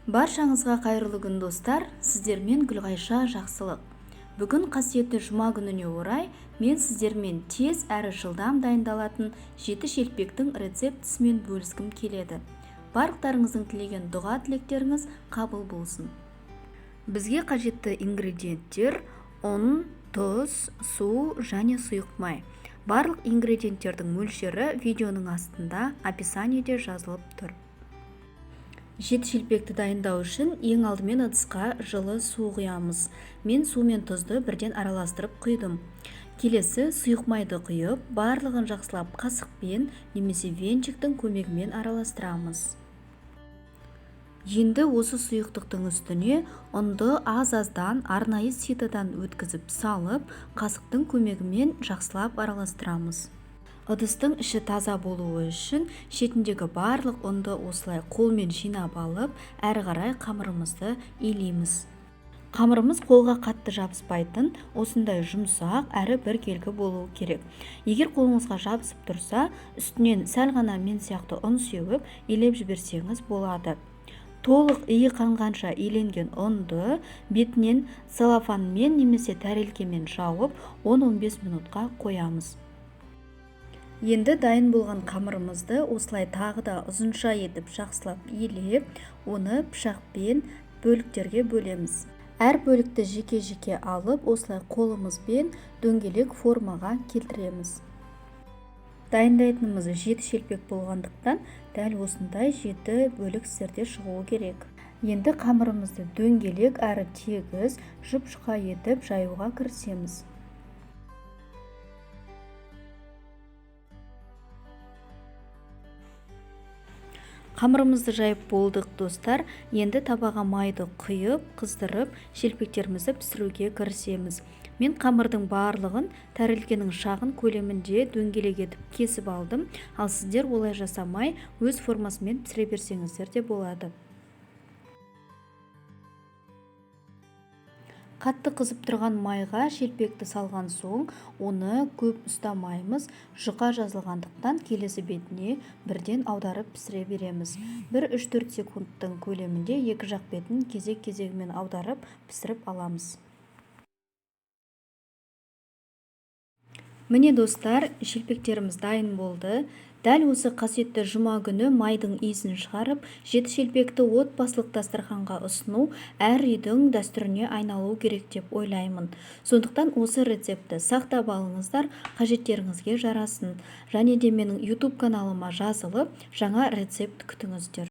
Баршаңызға қайырлы күн, достар! Сіздермен Гүлғайша Жақсылық. Бүгін қасиетті жұма күніне орай мен сіздермен тез әрі жылдам дайындалатын 7 шелпектің рецептісімен бөліскім келеді. Барлықтарыңыздың тілеген дұға тілектеріңіз қабыл болсын. Бізге қажетті ингредиенттер: ұн, тұз, су және сұйық май. Барлық ингредиенттердің мөлшері видеоның астында описаниеде жазылып тұр. 7 шелпекті дайындау үшін ең алдымен ыдысқа жылы су құямыз. Мен су мен тұзды бірден араластырып құйдым. Келесі сұйық майды құйып, барлығын жақсылап қасықпен немесе венчиктің көмегімен араластырамыз. Енді осы сұйықтықтың үстіне ұнды аз-аздан арнайы ситодан өткізіп салып, қасықтың көмегімен жақсылап араластырамыз. Ыдыстың іші таза болуы үшін шетіндегі барлық ұнды осылай қолмен жинап алып, әрі қарай қамырымызды илейміз. Қамырымыз қолға қатты жабыспайтын, осындай жұмсақ әрі біркелкі болуы керек. Егер қолыңызға жабысып тұрса, үстінен сәл ғана мен сияқты ұн сеуіп, илеп жіберсеңіз болады. Толық иі қанғанша иленген ұнды бетінен целлофанмен немесе тәрелкемен жауып, 10-15 минутқа қоямыз. Енді дайын болған қамырымызды осылай тағы да ұзынша етіп жақсылап илеп, оны пышақпен бөліктерге бөлеміз. Әр бөлікті жеке-жеке алып, осылай қолымызбен дөңгелек формаға келтіреміз. Дайындайтынымыз 7 шелпек болғандықтан, дәл осындай 7 бөлік сіздерде шығуы керек. Енді қамырымызды дөңгелек әрі тегіс жұп-жұқа етіп жаюға кірісеміз. Қамырымызды жайып болдық, достар. Енді табаға майды құйып, қыздырып, шелпектерімізді пісіруге кірісеміз. Мен қамырдың барлығын тәрелкенің шағын көлемінде дөңгелек етіп кесіп алдым. Ал сіздер олай жасамай, өз формасымен пісіре берсеңіздер де болады. Қатты қызып тұрған майға шелпекті салған соң, оны көп ұстамаймыз. Жұқа жазылғандықтан келесі бетіне бірден аударып пісіре береміз. Бір үш-төрт секундтың көлемінде екі жақ бетін кезек-кезегімен аударып пісіріп аламыз. Міне, достар, шелпектеріміз дайын болды. Дәл осы қасиетті жұма күні майдың иісін шығарып, 7 шелпекті отбасылық дастарханға ұсыну әр үйдің дәстүріне айналу керек деп ойлаймын. Сондықтан осы рецептті сақтап алыңыздар, қажеттеріңізге жарасын. Және де менің YouTube каналыма жазылып, жаңа рецепт күтіңіздер.